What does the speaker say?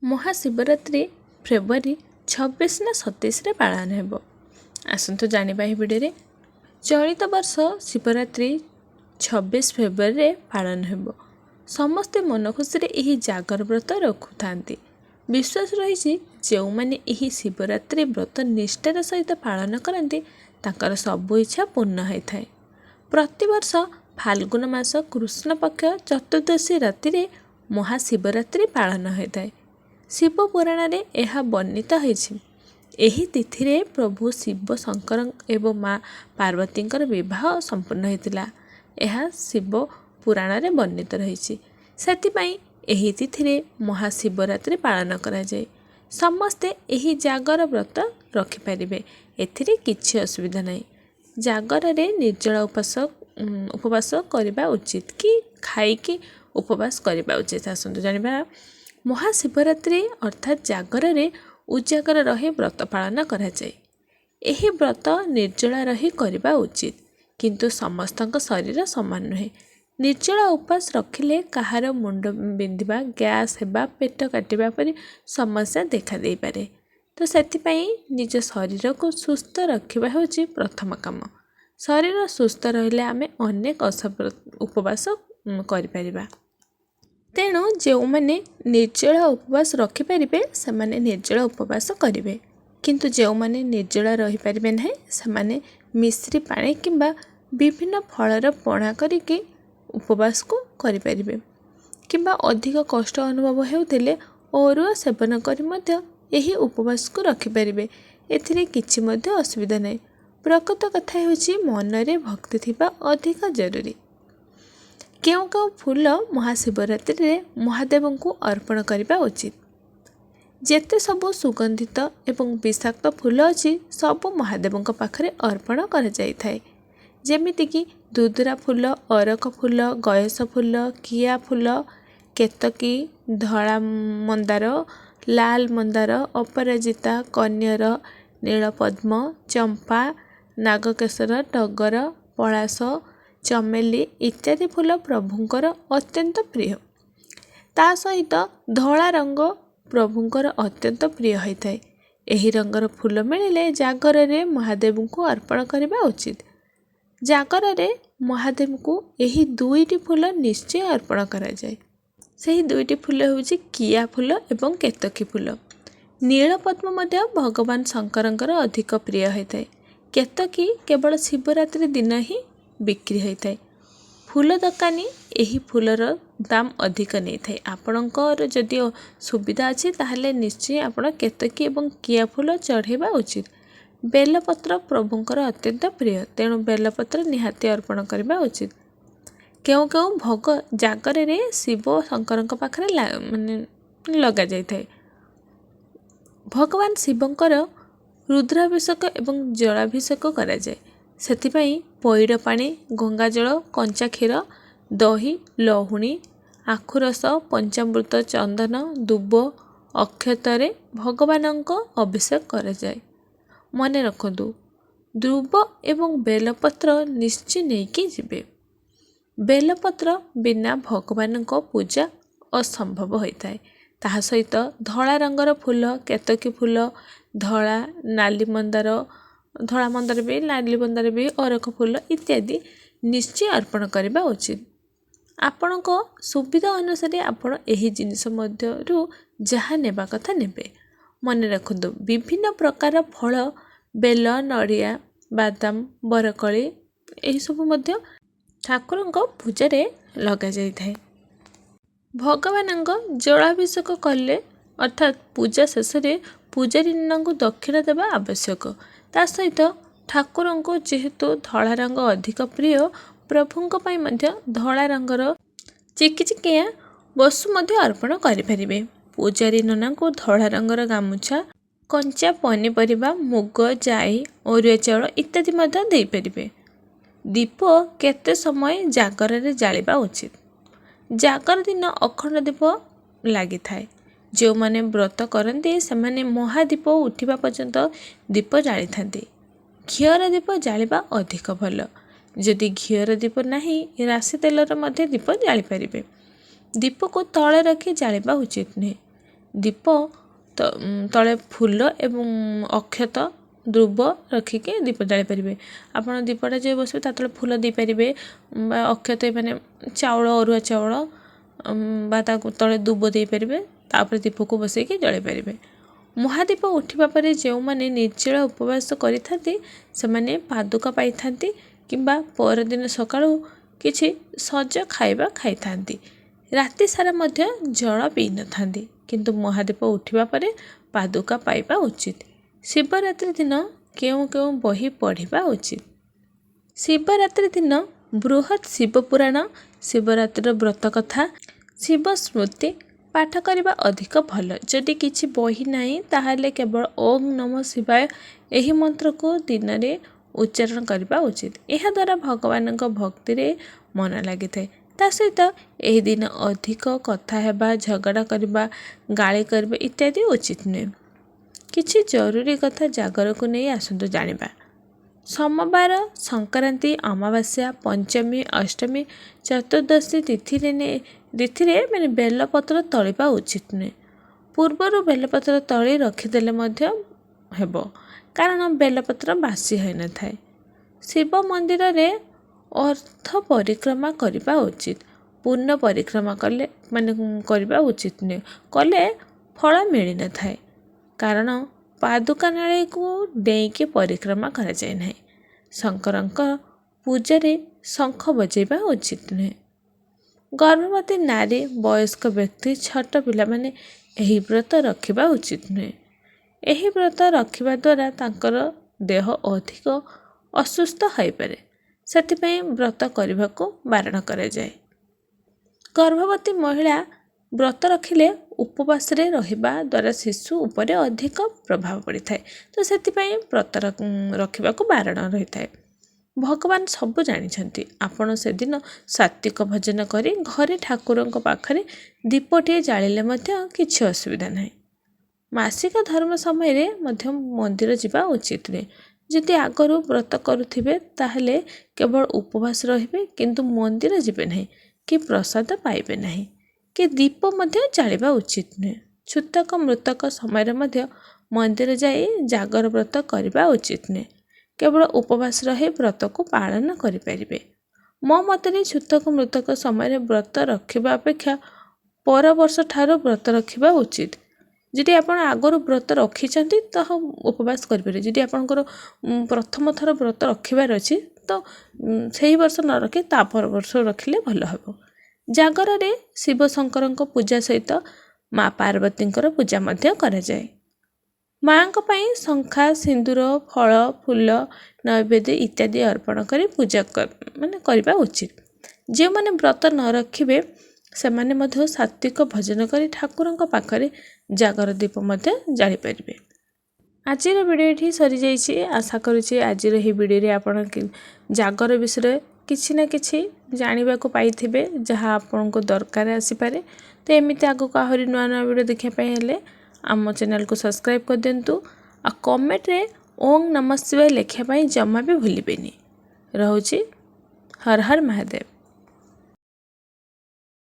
ମହାଶିବରାତ୍ରି ଫେବୃଆରୀ 26 ନା 27ରେ ପାଳନ ହେବ? ଆସନ୍ତୁ ଜାଣିବା ଏହି ଭିଡ଼ିଓରେ। ଚଳିତ ବର୍ଷ ଶିବରାତ୍ରି 26 ଫେବୃଆରୀରେ ପାଳନ ହେବ। ସମସ୍ତେ ମନ ଖୁସିରେ ଏହି ଜାଗର ବ୍ରତ ରଖୁଥାନ୍ତି। ବିଶ୍ୱାସ ରହିଛି, ଯେଉଁମାନେ ଏହି ଶିବରାତ୍ରି ବ୍ରତ ନିଷ୍ଠାର ସହିତ ପାଳନ କରନ୍ତି, ତାଙ୍କର ସବୁ ଇଚ୍ଛା ପୂର୍ଣ୍ଣ ହୋଇଥାଏ। ପ୍ରତିବର୍ଷ ଫାଲ୍ଗୁନ ମାସ କୃଷ୍ଣପକ୍ଷ ଚତୁର୍ଦ୍ଦଶୀ ରାତିରେ ମହାଶିବରାତ୍ରି ପାଳନ ହୋଇଥାଏ। ଶିବ ପୁରାଣରେ ଏହା ବର୍ଣ୍ଣିତ ହୋଇଛି। ଏହି ତିଥିରେ ପ୍ରଭୁ ଶିବ ଶଙ୍କର ଏବଂ ମା ପାର୍ବତୀଙ୍କର ବିବାହ ସମ୍ପୂର୍ଣ୍ଣ ହୋଇଥିଲା। ଏହା ଶିବ ପୁରାଣରେ ବର୍ଣ୍ଣିତ ରହିଛି। ସେଥିପାଇଁ ଏହି ତିଥିରେ ମହାଶିବରାତ୍ରି ପାଳନ କରାଯାଏ। ସମସ୍ତେ ଏହି ଜାଗର ବ୍ରତ ରଖିପାରିବେ, ଏଥିରେ କିଛି ଅସୁବିଧା ନାହିଁ। ଜାଗରରେ ନିର୍ଜଳା ଉପବାସ କରିବା ଉଚିତ କି ଖାଇକି ଉପବାସ କରିବା ଉଚିତ? ଆସନ୍ତୁ ଜାଣିବା। ମହାଶିବରାତ୍ରି ଅର୍ଥାତ୍ ଜାଗରରେ ଉଜାଗର ରହି ବ୍ରତ ପାଳନ କରାଯାଏ। ଏହି ବ୍ରତ ନିର୍ଜଳା ରହି କରିବା ଉଚିତ, କିନ୍ତୁ ସମସ୍ତଙ୍କ ଶରୀର ସମାନ ନୁହେଁ। ନିର୍ଜଳା ଉପାସ ରଖିଲେ କାହାର ମୁଣ୍ଡ ବିନ୍ଧିବା, ଗ୍ୟାସ୍ ହେବା, ପେଟ କାଟିବା ପରି ସମସ୍ୟା ଦେଖାଦେଇପାରେ। ତ ସେଥିପାଇଁ ନିଜ ଶରୀରକୁ ସୁସ୍ଥ ରଖିବା ହେଉଛି ପ୍ରଥମ କାମ। ଶରୀର ସୁସ୍ଥ ରହିଲେ ଆମେ ଅନେକ ଉପବାସ କରିପାରିବା। ତେଣୁ ଯେଉଁମାନେ ନିର୍ଜଳା ଉପବାସ ରଖିପାରିବେ, ସେମାନେ ନିର୍ଜଳା ଉପବାସ କରିବେ, କିନ୍ତୁ ଯେଉଁମାନେ ନିର୍ଜଳା ରହିପାରିବେ ନାହିଁ, ସେମାନେ ମିଶ୍ରି ପାଣି କିମ୍ବା ବିଭିନ୍ନ ଫଳର ପଣା କରିକି ଉପବାସକୁ କରିପାରିବେ, କିମ୍ବା ଅଧିକ କଷ୍ଟ ଅନୁଭବ ହେଉଥିଲେ ଅରୁଆ ସେବନ କରି ମଧ୍ୟ ଏହି ଉପବାସକୁ ରଖିପାରିବେ। ଏଥିରେ କିଛି ମଧ୍ୟ ଅସୁବିଧା ନାହିଁ। ପ୍ରକୃତ କଥା ହେଉଛି, ମନରେ ଭକ୍ତି ଥିବା ଅଧିକ ଜରୁରୀ। କେଉଁ କେଉଁ ଫୁଲ ମହାଶିବରାତ୍ରିରେ ମହାଦେବଙ୍କୁ ଅର୍ପଣ କରିବା ଉଚିତ? ଯେତେ ସବୁ ସୁଗନ୍ଧିତ ଏବଂ ବିଷାକ୍ତ ଫୁଲ ଅଛି, ସବୁ ମହାଦେବଙ୍କ ପାଖରେ ଅର୍ପଣ କରାଯାଇଥାଏ। ଯେମିତିକି ଦୁଦୁରା ଫୁଲ, ଅରଖ ଫୁଲ, ଗୟସ ଫୁଲ, କିଆ ଫୁଲ, କେତକୀ, ଧଳା ମନ୍ଦାର, ଲାଲ ମନ୍ଦାର, ଅପରାଜିତା, କନିଅର, ନୀଳପଦ୍ମ, ଚମ୍ପା, ନାଗକେଶର, ଟଗର, ପଳାଶ, ଚମେଲି ଇତ୍ୟାଦି ଫୁଲ ପ୍ରଭୁଙ୍କର ଅତ୍ୟନ୍ତ ପ୍ରିୟ। ତା ସହିତ ଧଳା ରଙ୍ଗ ପ୍ରଭୁଙ୍କର ଅତ୍ୟନ୍ତ ପ୍ରିୟ ହୋଇଥାଏ। ଏହି ରଙ୍ଗର ଫୁଲ ମିଳିଲେ ଜାଗରରେ ମହାଦେବଙ୍କୁ ଅର୍ପଣ କରିବା ଉଚିତ। ଜାଗରରେ ମହାଦେବଙ୍କୁ ଏହି ଦୁଇଟି ଫୁଲ ନିଶ୍ଚୟ ଅର୍ପଣ କରାଯାଏ। ସେହି ଦୁଇଟି ଫୁଲ ହେଉଛି କିଆ ଫୁଲ ଏବଂ କେତକୀ ଫୁଲ। ନୀଳପଦ୍ମ ମଧ୍ୟ ଭଗବାନ ଶଙ୍କରଙ୍କର ଅଧିକ ପ୍ରିୟ ହୋଇଥାଏ। କେତକୀ କେବଳ ଶିବରାତ୍ରି ଦିନ ହିଁ ବିକ୍ରି ହୋଇଥାଏ। ଫୁଲ ଦୋକାନୀ ଏହି ଫୁଲର ଦାମ ଅଧିକ ନେଇଥାଏ। ଆପଣଙ୍କର ଯଦି ସୁବିଧା ଅଛି, ତାହେଲେ ନିଶ୍ଚୟ ଆପଣ କେତକୀ ଏବଂ କିଆ ଫୁଲ ଚଢ଼େଇବା ଉଚିତ। ବେଲପତ୍ର ପ୍ରଭୁଙ୍କର ଅତ୍ୟନ୍ତ ପ୍ରିୟ, ତେଣୁ ବେଲପତ୍ର ନିହାତି ଅର୍ପଣ କରିବା ଉଚିତ। କେଉଁ କେଉଁ ଭୋଗ ଜାଗରରେ ଶିବ ଶଙ୍କରଙ୍କ ପାଖରେ ମାନେ ଲଗାଯାଇଥାଏ? ଭଗବାନ ଶିବଙ୍କର ରୁଦ୍ରାଭିଷେକ ଏବଂ ଜଳାଭିଷେକ କରାଯାଏ। ସେଥିପାଇଁ ପଇଡ଼ ପାଣି, ଗଙ୍ଗାଜଳ, କଞ୍ଚା କ୍ଷୀର, ଦହି, ଲହୁଣୀ, ଆଖୁରସ, ପଞ୍ଚାମୃତ, ଚନ୍ଦନ, ଦୁବ, ଅକ୍ଷତରେ ଭଗବାନଙ୍କ ଅଭିଷେକ କରାଯାଏ। ମନେ ରଖନ୍ତୁ, ଦୁବ ଏବଂ ବେଲପତ୍ର ନିଶ୍ଚୟ ନେଇକି ଯିବେ। ବେଲପତ୍ର ବିନା ଭଗବାନଙ୍କ ପୂଜା ଅସମ୍ଭବ ହୋଇଥାଏ। ତାହା ସହିତ ଧଳା ରଙ୍ଗର ଫୁଲ, କେତକୀ ଫୁଲ, ଧଳା ନାଲି ମନ୍ଦାର, ଧଳା ମନ୍ଦାର ବି, ନାଲି ମନ୍ଦାର ବି, ଅରଖ ଫୁଲ ଇତ୍ୟାଦି ନିଶ୍ଚୟ ଅର୍ପଣ କରିବା ଉଚିତ। ଆପଣଙ୍କ ସୁବିଧା ଅନୁସାରେ ଆପଣ ଏହି ଜିନିଷ ମଧ୍ୟରୁ ଯାହା ନେବା କଥା ନେବେ। ମନେ ରଖନ୍ତୁ, ବିଭିନ୍ନ ପ୍ରକାର ଫଳ, ବେଲ, ନଡ଼ିଆ, ବାଦାମ, ବରକୋଳି ଏହିସବୁ ମଧ୍ୟ ଠାକୁରଙ୍କ ପୂଜାରେ ଲଗାଯାଇଥାଏ। ଭଗବାନଙ୍କ ଜଳାଭିଷେକ କଲେ, ଅର୍ଥାତ୍ ପୂଜା ଶେଷରେ ପୂଜାରୀଙ୍କୁ ଦକ୍ଷିଣା ଦେବା ଆବଶ୍ୟକ। ତା ସହିତ ଠାକୁରଙ୍କୁ ଯେହେତୁ ଧଳା ରଙ୍ଗ ଅଧିକ ପ୍ରିୟ, ପ୍ରଭୁଙ୍କ ପାଇଁ ମଧ୍ୟ ଧଳା ରଙ୍ଗର ଚିକିଚିକିଆ ବସୁ ମଧ୍ୟ ଅର୍ପଣ କରିପାରିବେ। ପୂଜାରୀ ନନାଙ୍କୁ ଧଳା ରଙ୍ଗର ଗାମୁଛା, କଞ୍ଚା ପନିପରିବା, ମୁଗ, ଜାଇ, ଅରୁଆ ଚାଉଳ ଇତ୍ୟାଦି ମଧ୍ୟ ଦେଇପାରିବେ। ଦୀପ କେତେ ସମୟ ଜାଗରରେ ଜାଳିବା ଉଚିତ? ଜାଗର ଦିନ ଅଖଣ୍ଡ ଦୀପ ଲାଗିଥାଏ। ଯେଉଁମାନେ ବ୍ରତ କରନ୍ତି, ସେମାନେ ମହାଦୀପ ଉଠିବା ପର୍ଯ୍ୟନ୍ତ ଦୀପ ଜାଳିଥାନ୍ତି। ଘିଅର ଦୀପ ଜାଳିବା ଅଧିକ ଭଲ। ଯଦି ଘିଅର ଦୀପ ନାହିଁ, ରାଶି ତେଲର ମଧ୍ୟ ଦୀପ ଜାଳିପାରିବେ। ଦୀପକୁ ତଳେ ରଖି ଜାଳିବା ଉଚିତ ନୁହେଁ। ଦୀପ ତଳେ ଫୁଲ ଏବଂ ଅକ୍ଷତ, ଦୁବ ରଖିକି ଦୀପ ଜାଳିପାରିବେ। ଆପଣ ଦୀପଟା ଯେଉଁ ବସିବେ, ତା ତଳେ ଫୁଲ ଦେଇପାରିବେ ବା ଅକ୍ଷତ, ମାନେ ଚାଉଳ, ଅରୁଆ ଚାଉଳ ବା ତାକୁ ତଳେ ଦୁବ ଦେଇପାରିବେ। ତାପରେ ଦୀପକୁ ବସେଇକି ଜଳାଇ ପାରିବେ। ମହାଦୀପ ଉଠିବା ପରେ ଯେଉଁମାନେ ନିର୍ଜଳା ଉପବାସ କରିଥାନ୍ତି, ସେମାନେ ପାଦୁକା ପାଇଥାନ୍ତି କିମ୍ବା ପରଦିନ ସକାଳୁ କିଛି ସଜ ଖାଇବା ଖାଇଥାନ୍ତି। ରାତି ସାରା ମଧ୍ୟ ଜଳ ପିଇନଥାନ୍ତି, କିନ୍ତୁ ମହାଦୀପ ଉଠିବା ପରେ ପାଦୁକା ପାଇବା ଉଚିତ। ଶିବରାତ୍ରି ଦିନ କେଉଁ କେଉଁ ବହି ପଢ଼ିବା ଉଚିତ? ଶିବରାତ୍ରି ଦିନ ବୃହତ୍ ଶିବପୁରାଣ, ଶିବରାତ୍ରିର ବ୍ରତ କଥା, ଶିବ ସ୍ମୃତି ପାଠ କରିବା ଅଧିକ ଭଲ। ଯଦି କିଛି ବହି ନାହିଁ, ତାହେଲେ କେବଳ ଓଁ ନମ ଶିବାୟ ଏହି ମନ୍ତ୍ରକୁ ଦିନରେ ଉଚ୍ଚାରଣ କରିବା ଉଚିତ। ଏହାଦ୍ୱାରା ଭଗବାନଙ୍କ ଭକ୍ତିରେ ମନ ଲାଗିଥାଏ। ତା ସହିତ ଏହି ଦିନ ଅଧିକ କଥା ହେବା, ଝଗଡ଼ା କରିବା, ଗାଳି କରିବା ଇତ୍ୟାଦି ଉଚିତ ନୁହେଁ। କିଛି ଜରୁରୀ କଥା ଜାଗରକୁ ନେଇ ଆସନ୍ତୁ ଜାଣିବା। ସୋମବାର, ସଂକ୍ରାନ୍ତି, ଅମାବାସ୍ୟା, ପଞ୍ଚମୀ, ଅଷ୍ଟମୀ, ଚତୁର୍ଦ୍ଦଶୀ ତିଥିରେ ମାନେ ବେଲପତ୍ର ତଳିବା ଉଚିତ ନୁହେଁ। ପୂର୍ବରୁ ବେଲପତ୍ର ତଳି ରଖିଦେଲେ ମଧ୍ୟ ହେବ, କାରଣ ବେଲପତ୍ର ବାସି ହୋଇନଥାଏ। ଶିବ ମନ୍ଦିରରେ ଅର୍ଦ୍ଧ ପରିକ୍ରମା କରିବା ଉଚିତ। ପୂର୍ଣ୍ଣ ପରିକ୍ରମା କଲେ ମାନେ କରିବା ଉଚିତ ନୁହେଁ, କଲେ ଫଳ ମିଳିନଥାଏ, କାରଣ ପାଦୁକା ନାଳୀକୁ ଡେଇଁକି ପରିକ୍ରମା କରାଯାଏ ନାହିଁ। ଶଙ୍କରଙ୍କ ପୂଜାରେ ଶଙ୍ଖ ବଜାଇବା ଉଚିତ ନୁହେଁ। ଗର୍ଭବତୀ ନାରୀ, ବୟସ୍କ ବ୍ୟକ୍ତି, ଛୋଟ ପିଲାମାନେ ଏହି ବ୍ରତ ରଖିବା ଉଚିତ ନୁହେଁ। ଏହି ବ୍ରତ ରଖିବା ଦ୍ୱାରା ତାଙ୍କର ଦେହ ଅଧିକ ଅସୁସ୍ଥ ହୋଇପାରେ, ସେଥିପାଇଁ ବ୍ରତ କରିବାକୁ ବାରଣ କରାଯାଏ। ଗର୍ଭବତୀ ମହିଳା ବ୍ରତ ରଖିଲେ ଉପବାସରେ ରହିବା ଦ୍ୱାରା ଶିଶୁ ଉପରେ ଅଧିକ ପ୍ରଭାବ ପଡ଼ିଥାଏ, ତ ସେଥିପାଇଁ ବ୍ରତ ରଖିବାକୁ ବାରଣ ରହିଥାଏ। ଭଗବାନ ସବୁ ଜାଣିଛନ୍ତି। ଆପଣ ସେଦିନ ସାତ୍ତ୍ୱିକ ଭୋଜନ କରି ଘରେ ଠାକୁରଙ୍କ ପାଖରେ ଦୀପଟିଏ ଜାଳିଲେ ମଧ୍ୟ କିଛି ଅସୁବିଧା ନାହିଁ। ମାସିକ ଧର୍ମ ସମୟରେ ମଧ୍ୟ ମନ୍ଦିର ଯିବା ଉଚିତ ନୁହେଁ। ଯଦି ଆଗରୁ ବ୍ରତ କରୁଥିବେ, ତାହେଲେ କେବଳ ଉପବାସ ରହିବେ, କିନ୍ତୁ ମନ୍ଦିର ଯିବେ ନାହିଁ କି ପ୍ରସାଦ ପାଇବେ ନାହିଁ କି ଦୀପ ମଧ୍ୟ ଜାଳିବା ଉଚିତ ନୁହେଁ। ଛୁତକ ମୃତକ ସମୟରେ ମଧ୍ୟ ମନ୍ଦିର ଯାଇ ଜାଗର ବ୍ରତ କରିବା ଉଚିତ ନୁହେଁ। କେବଳ ଉପବାସ ରହି ବ୍ରତକୁ ପାଳନ କରିପାରିବେ। ମୋ ମତରେ ଛୁତକ ମୃତକ ସମୟରେ ବ୍ରତ ରଖିବା ଅପେକ୍ଷା ପର ବର୍ଷ ଠାରୁ ବ୍ରତ ରଖିବା ଉଚିତ। ଯଦି ଆପଣ ଆଗରୁ ବ୍ରତ ରଖିଛନ୍ତି, ତ ଉପବାସ କରିପାରିବେ। ଯଦି ଆପଣଙ୍କର ପ୍ରଥମ ଥର ବ୍ରତ ରଖିବାର ଅଛି, ତ ସେହି ବର୍ଷ ନ ରଖି ତା ପର ବର୍ଷ ରଖିଲେ ଭଲ ହେବ। ଜାଗରରେ ଶିବ ଶଙ୍କରଙ୍କ ପୂଜା ସହିତ ମା ପାର୍ବତୀଙ୍କର ପୂଜା ମଧ୍ୟ କରାଯାଏ। ମାଙ୍କ ପାଇଁ ଶଙ୍ଖା, ସିନ୍ଦୁର, ଫଳ, ଫୁଲ, ନୈବେଦ୍ୟ ଇତ୍ୟାଦି ଅର୍ପଣ କରି ପୂଜା ମାନେ କରିବା ଉଚିତ। ଯେଉଁମାନେ ବ୍ରତ ନ ରଖିବେ, ସେମାନେ ମଧ୍ୟ ସାତ୍ତ୍ୱିକ ଭୋଜନ କରି ଠାକୁରଙ୍କ ପାଖରେ ଜାଗର ଦୀପ ମଧ୍ୟ ଜାଳିପାରିବେ। ଆଜିର ଭିଡ଼ିଓ ଏଠି ସରିଯାଇଛି। ଆଶା କରୁଛି ଆଜିର ଏହି ଭିଡ଼ିଓରେ ଆପଣ ଜାଗର ବିଷୟରେ କିଛି ନା କିଛି ଜାଣିବାକୁ ପାଇଥିବେ, ଯାହା ଆପଣଙ୍କୁ ଦରକାର ଆସିପାରେ। ତ ଏମିତି ଆଗକୁ ଆହୁରି ନୂଆ ନୂଆ ଭିଡ଼ିଓ ଦେଖିବା ପାଇଁ ହେଲେ ଆମ ଚ୍ୟାନେଲକୁ ସବସ୍କ୍ରାଇବ୍ କରିଦିଅନ୍ତୁ ଆଉ କମେଣ୍ଟରେ ଓଁ ନମଃ ଶିବାୟ ଲେଖିବା ପାଇଁ ଜମା ବି ଭୁଲିବେନି। ରହୁଛି, ହର ହର ମହାଦେବ।